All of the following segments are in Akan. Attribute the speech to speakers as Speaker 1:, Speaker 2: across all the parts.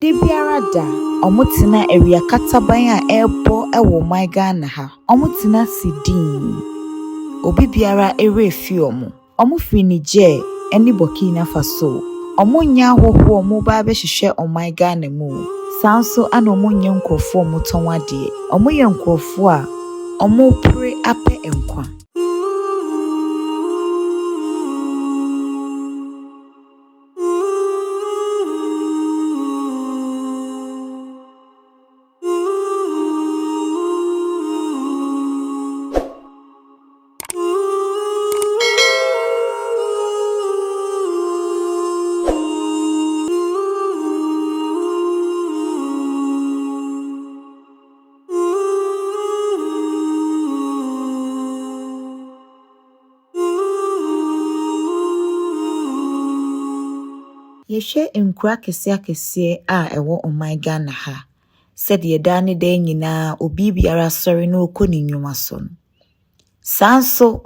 Speaker 1: Da biara da, wɔtena awia kataban a ɛrebɔ wɔ ɔman Ghana ha. Wɔtena ase dinn. Obi biara werɛ afi wɔn. Wɔfiri Niger ne Burkina Faso. Wɔnyɛ ahɔhoɔ a wɔreba abɛhwehwɛ ɔman Ghana mu. Saa nso na wɔnyɛ nkurɔfoɔ a wɔtɔn adeɛ. Wɔyɛ nkurɔfoɔ a wɔrepere apɛ nkwa. Yɛhwɛ nkuro akɛseɛ akɛseɛ a ɛwɔ ɔman Ghana ha, sɛdeɛ daa ne daa nyinaa obi biara sɔre na ɔkɔ ne nnwuma so no, saa nso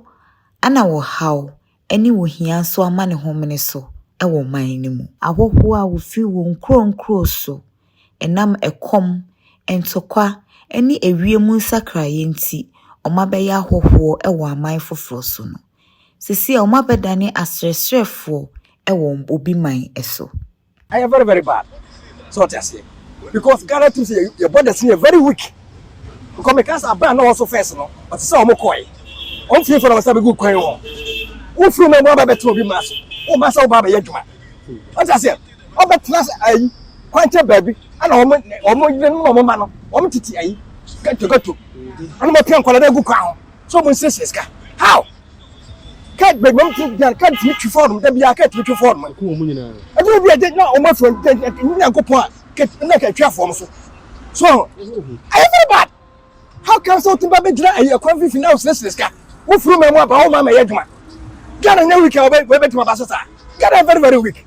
Speaker 1: na ɔhaw ne ohia nso ama ne homene so wɔ ɔman no mu. Ahɔhoɔ a wɔfiri wɔn nkuro nkuro so ɛnam ɛkɔm, ntɔkwa ne ewiem nsakraeɛ nti, wɔabɛyɛ ahɔhoɔ wɔ aman foforɔ so no, seesei wɔabɛdane asrɛsrɛfoɔ wɔ obi man so.
Speaker 2: Ɛyɛ very very bad sɛ ɔte aseɛ because Ghana team sɛ yɛ borders no yɛ very weak because meka sɛ abɛn na ɔwɔ so first no ɔte sɛ ɔmo kɔɛ ɔmo fie fɛ na ɔmo bɛgu kwan wɔ wofiri mu ɔmo aba bɛtena obi maa so wɔn ba sɛ ɔba abɛyɛ adwuma ɔte aseɛ ɔbɛtena sɛ ayi kwankyɛn baabi ɛna ɔmo yere no na ɔmo ma no ɔmo tete ayi gato gato ɛna ɔmo pia nkwadaa gu kwan ho so ɔmo nsiesie sika how kaa baabi ɔmo ti bia kaa tumi twi fɔɔnum dabi a kaa tumi twi fɔɔnum ɛduru bi a ɛde na ɔmo afɔ nyankopɔn a na ka twi afɔm so so ɛyɛ very bad. How come sɛ wotumi ba bɛgyina ayi ɛkwan fifi na wosrɛsrɛ sika wofiri ma mu aba wo ma ma ɛyɛ adwuma Ghana nyɛ weak a wɔbɛtumi aba so saa. Ghana very very weak.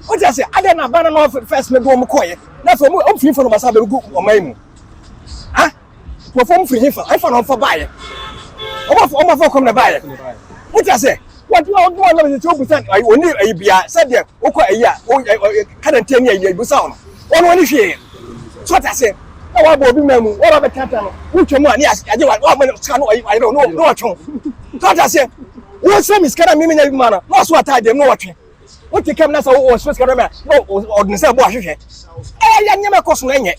Speaker 2: Wote ase adɛn na abana na first no de wɔn kɔɔyɛ na afei wɔn wɔn firi fa no basa bɛgu ɔman mu ha nkurɔfoɔ wɔn firi hefa hefa na wɔn fa baayɛ wɔn afɔ wɔn afɔ kɔm na baayɛ wote ase wɔn wɔn wɔn nam sɛ wɔbusa ayi wɔn ni ayi bia sɛdeɛ wokɔ ayi a wɔ kadanteɛ ni ayi ayi busa wɔn wɔn wɔn ni hwee so wote ase na wɔabɔ obi man mu wɔba bɛtata no wotwa mu a ne yɛagye wa wɔama sika no ayerɛ no na wɔtwe so wote ase wɔsrɛ me sika na mimi nya bi ma no na ɔso ataadeɛ mu na wɔtwe wote kam na sɛ wɔsrɛ sika no ma na ɔde ne sɛ bɔ ahwehwɛ ɛyɛ nneɛma ɛkɔ so no ɛnyɛ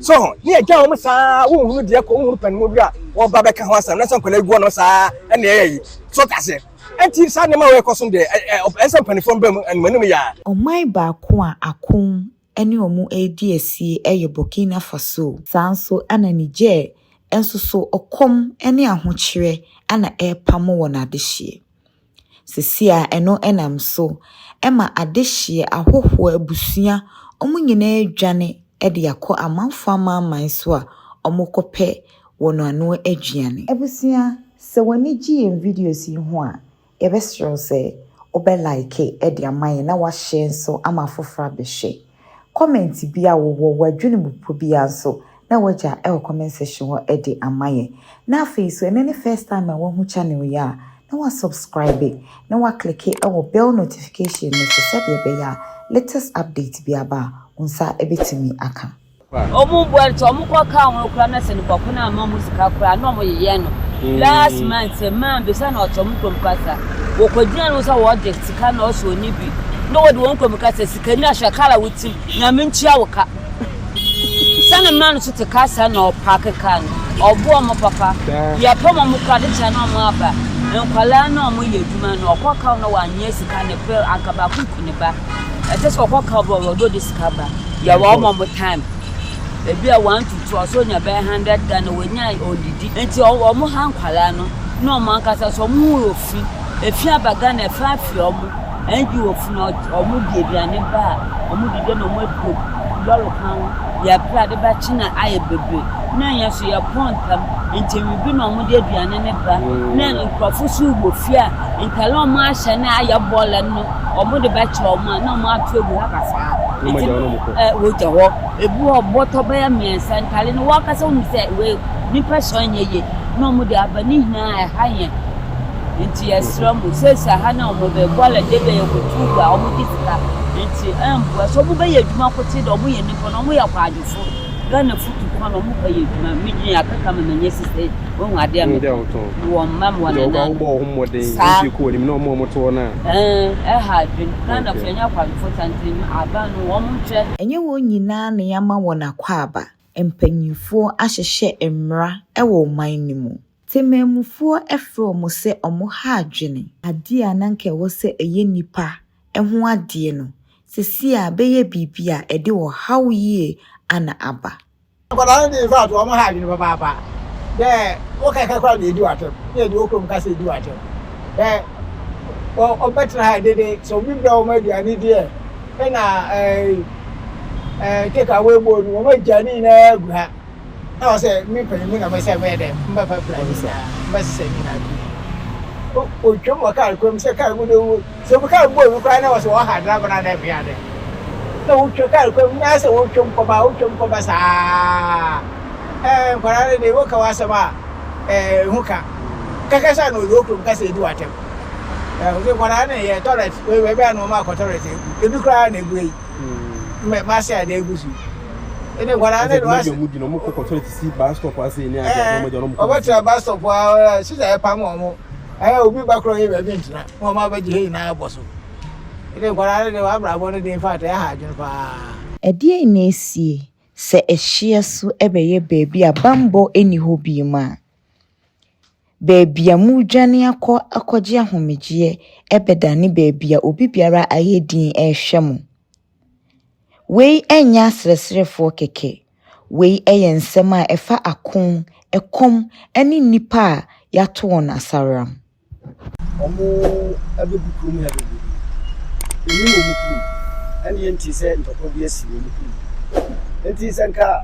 Speaker 2: so ne yɛgya wɔn saa wohunu deɛ kɔ wohunu panimu bi a wɔba bɛka ho asɛm na sɛ nkwadaa gu no saa ɛna ɛyɛ yi so wote ase ɛnti saa nneɛma a wɔyɛ so no deɛ ɛsɛ mpanimfoɔ mbɛ mu animanim yɛ a.
Speaker 1: Ɔman baako a ako ne wɔn redi asie yɛ Burkina Faso. Saa nso na Niger nso so ɔkɔm ne ahokyerɛ na ɛrepamo wɔn adehyeɛ. Seesei a ɛno nam so ma adehyeɛ, ahɔhoɔ, abusua, wɔn nyinaa redwane de akɔ amanfoɔ amanaman so a wɔrekɔpɛ wɔn ano aduane. Abusua, sɛ w'ani gye yɛn videos yi ho a, yɛbɛsrɛ wo sɛ wobɛ like de ama yɛn na wahyɛ nso ama afoforɔ abɛhwɛ. Comment bi a wowɔ, w'adwene mu po biara nso na wagya ɛwɔ comment section hɔ de ama yɛn. Na afei so ɛno ne first time a woahu channel yi a, na wasubscribe na waclick ɛwɔ bell notification no so sɛdeɛ ɛbɛyɛ a latest update bi aba a wo nsa bɛtumi aka.
Speaker 3: Ɔmo bɔ nti ɔmo kɔ kaa ho koraa na sɛ nipa ko na ama ɔmo sika koraa na ɔmo yeyɛ no. Last month man bisa na ɔtɔ ɔmo kurom kasa wɔkɔgyina no sɛ wɔgye sika na ɔsɛ ɔni bi na wɔde wɔn kurom kasa sika ni ahyɛ kala wo tim Nyame ntua wo ka sɛne man no so te kasa na ɔpaake kaa no ɔbo ɔmo papa yɛpɛ ɔmo koraa de kyɛ na ɔmo aba nkwalaa na ɔmo yɛ adwuma no ɔkɔ kaw na wanyɛ sika ne pɛ anka baako ku ne ba ɛsɛ sɛ ɔkɔ kaw bɔ ɔdɔ de sika ba yɛwɔ ɔmo time ebi a 1 to 2 ɔsɛ onya bɛyɛ 100 Ghana wonya odidi nti ɔmo ha nkwalaa no na ɔmo ankasa so ɔmo ho wɔ fi efi aba Ghana ɛfa afi ɔmo ɛngye wɔ fi na ɔmo di aduane ba a ɔmo didi na ɔmo adu lɔre kwan ho yɛpɛ ade bɛkye na ayɛ bebree na yɛn nso yɛpɔn ntam nti bibi na ɔmo de aduane ne ba na nkurɔfo so wɔ fie a ntale a ɔmo ahyɛ na ayɛ bɔɔla no ɔmo de bɛkyɛ ɔmo a na ɔmo ato agu ha basaa nti wɔgya hɔ ebi wɔ bɔtɔ bɛyɛ mmiɛnsa ntale no wɔakasa wɔn sɛ wei nipa hyɛ ɔnyɛ yie na ɔmo de aba ne nyinaa ɛha yɛn nti yɛsrɛ mo seesei ha na ɔmo bɛ bɔɔla de bɛyɛ kotu gu a ɔmo de sika. Nti ɛmboa sɛ ɔmo bɛyɛ adwuma nkotsee dɛ ɔmo yɛ nnipa no ɔmo yɛ akwadwofo Ghanafo tu kwan ɔmo kɔ yɛ adwuma me dwen akeka me manyɛ sista yi wohu adeɛ a meka mewɔ mma mewɔ nananom saa ɛɛ ɛha adwen Ghanafo yɛnyɛ akwadwofo saa nti aban no wɔn nhwɛ.
Speaker 1: Ɛnyɛ wɔn nyinaa na yɛama wɔn akwaaba. Mpanimfoɔ ahyehyɛ mmara wɔ ɔman no mu. Temanmufoɔ frɛ wɔn sɛ wɔha adwene. Adeɛ a na anka ɛwɔ sɛ ɛyɛ nnipa ho adeɛ no, seesei abɛyɛ biribi a ɛde ɔhaw yie na aba.
Speaker 4: Nkwadaa no de in fact wɔn ha adwene papaapa dɛ wo kɛkɛ koraa na edi w'atɛm na yɛde wo kurom kasa edi w'atɛm dɛ wɔbɛtena ha dede sɛ obi brɛ wɔn aduane di ɛ ɛna ɛɛ ɛɛ take away bowl no wɔn agya ne nyinaa agu ha. Na ɔsɛ me panyin mu na mɛsɛ mɛyɛ dɛ mbɛpɛpra ne nyinaa mbɛsesɛ ne nyinaa bi. Otwam wɔ kaar kwan mu sɛ kaar mu de wo sɛ obi kaar bɔ obi koraa na wɔsɛ wɔha driver no anaa meyɛ adɛn. Na wotwa kaar kwan mu na sɛ wotwam kɔba wotwam kɔba saa. Ɛɛ nkwadaa no de woka w'asɛm a ɛɛ ehu ka. Kɛkɛ sɛ na ɔde wɔ kurom kasa edi w'atɛm. Ɛɛ sɛ nkwadaa no yɛ toilet wei baabi a na wɔn akɔ toilet egu ebi koraa na egu yi. Mɛ mase ade egu so yi. Ɛne nkwadaa ne no ase.
Speaker 5: Wɔn di na wɔn kɔ kɔtɔ ti si bus stop ase ne ade ade wɔn gya wɔn kɔ.
Speaker 4: Wɔbɛtena bus stop a sisa ɛpam wɔn. Ɛyɛ obi ba korɔ yɛ baabi ntena na wɔn abɛgye ha nyinaa abɔ so. Ɛne nkwadaa no de wɔn abrabɔ no de in fact ɛha adwene paa.
Speaker 1: Ɛdeɛn na asie sɛ ɛhyeɛ so bɛyɛ baabi a bammɔ nni hɔ bio a? Baabi a moredwane akɔ akɔgye ahomegyeɛ bɛdane baabi a obi biara ayɛ din rehwɛ mo. Wei nyɛ asereserefoɔ kɛkɛ. Wei yɛ nsɛm a ɛfa ako, ɛkɔm ne nnipa a wɔato wɔn asaworam.
Speaker 2: Wɔabɛgu kurom ha bebree. Yɛnnim wɔn kurom, ɛnna yɛntee sɛ ntɔkwa bi asi wɔn kurom. Enti sɛ nka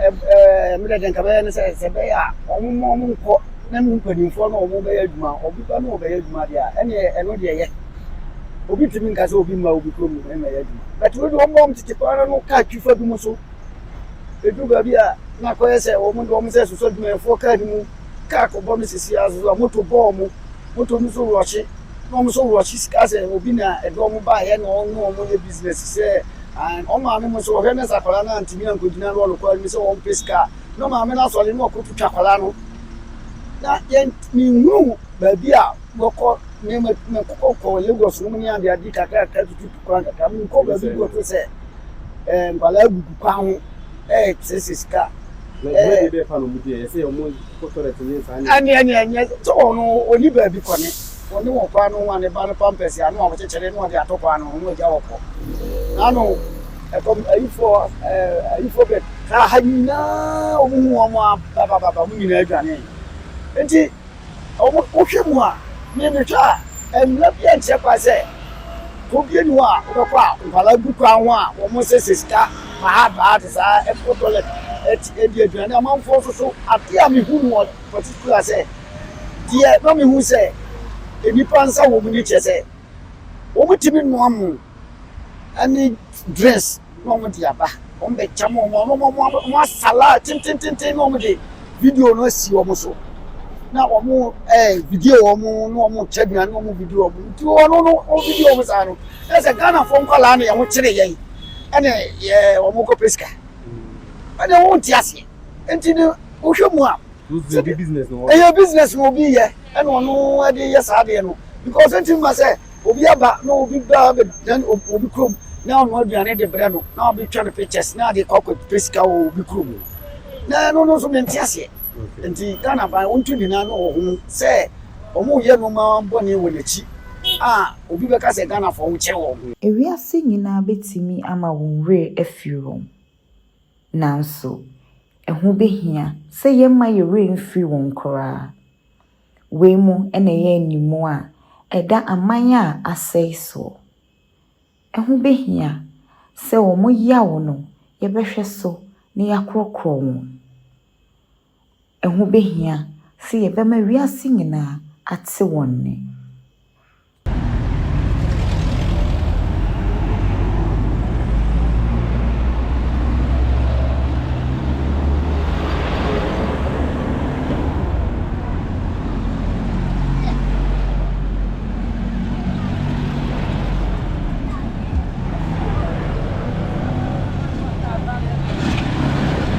Speaker 2: ɛ ɛɛ me deɛ nka bɛyɛ ne sɛ sɛ ɛbɛyɛ a wɔmma wɔnkɔ na ne mpanimfoɔ no a wɔbɛyɛ adwuma obi ba na ɔbɛyɛ adwuma deɛ a ɛnneɛ ɛno deɛ yɛ. Obi ntumi nka sɛ obi mma obi kurom mmɛyɛ adwuma. But wei deɛ wɔmma wɔn tete kwan no no kaa twi fa bi mu so. Ɛduru baabi a na akɔyɛ sɛ wɔn de wɔn sɛ sosɔ adwumayɛfoɔ kaa no mu. Kaa kɔbɔ no sisi ara so a moto bɔɔ wɔn. Moto no nso rɔhye na wɔn nso rɔhye sika sɛ obi na ɛde wɔn baeɛ na ɔne wɔn yɛ business sɛ wɔn maame mo nso wɔhwɛ ne sɛ akwadaa no antumi ankɔgyina lɔɔre kwan mu sɛ wɔmpɛ sika a na maame no asɔre na ɔkɔtwitwa akwadaa no na yɛn menhunu baabi a wɔkɔ nneɛma mekɔkɔ kɔ Lagos nom ne ade ade kakrakra tututu kwan kakra menkɔ baabi bi wɔto sɛ eh, nkwadaa gugu kwan ho ɛresese sika. Ɛne ɛne ɛnyɛ sɛ ɔno ɔni baabi kɔ ne ɔne wɔ kwan no ho a ne ba no pampɛs a na wakyekyere na ɔde ato kwan no ho na ɔgya wɔ kɔ n'ano ɛkɔm ayifoɔ ɛɛ ayifoɔ bɛ kaa ha nyinaa wɔn hu wɔn a babababa wɔn nyinaa adwane nti. Wohwɛ mu a, me mehwɛ a, mmara bi nkyerɛ kwan sɛ kuro bi ni hɔ a wobɛkɔ a nkwadaa gu kwan ho a wɔsɛsɛ sika baha te saa ɛkɔ toilet ɛdi aduane. Amanfoɔ nso so adeɛ a mehu no wɔ particular sɛ deɛ na mehu sɛ nnipa nsa wɔ mu ne kyerɛ sɛ wɔtumi noa mo ne drinks na wɔn de aba wɔn bɛ kyam wɔn wɔn wɔn wɔn asala tentententen na wɔn de video no asi wɔn so na wɔn ɛɛ video wɔn na wɔn kyɛ aduane na wɔn video wɔn nti wɔn no wɔn video wɔn saa no ɛsɛ Ghana fo nkwadaa na yɛn ho kyerɛ yɛn ɛna yɛ wɔn kɔ pɛ sika ɛna wɔn ti aseɛ nti no wohwɛ mu a ɛyɛ business na obi yɛ ɛna ɔno ɛde yɛ saa adeɛ no because nti ma sɛ. Obi aba na obi ba abɛdan obi kurom na ɔnoa aduane de brɛ no na ɔbɛtwa no pictures na ade kɔ akɔpɛ sika wɔ obi kurom na ɛno no nso mente aseɛ nti Ghana ban wɔntu nyinaa no wɔ ho sɛ wɔyɛ nneɛma bɔne wɔ n'akyi a obi bɛka sɛ Ghanafoɔ ho kyerɛ wɔn.
Speaker 1: Ewiase nyinaa bɛtumi ama wɔn werɛ afiri wɔn. Nanso, ɛho bɛhia sɛ yɛmma yɛn werɛ mfiri wɔn koraa. Wei mu na ɛyɛ animu a ɛda aman a asɛe soɔ. Ɛho bɛhia sɛ wɔn yaw no yɛbɛhwɛ so na yɛakorɔkorɔ wɔn. Ɛho bɛhia sɛ yɛbɛma wiase nyinaa ate wɔn nne.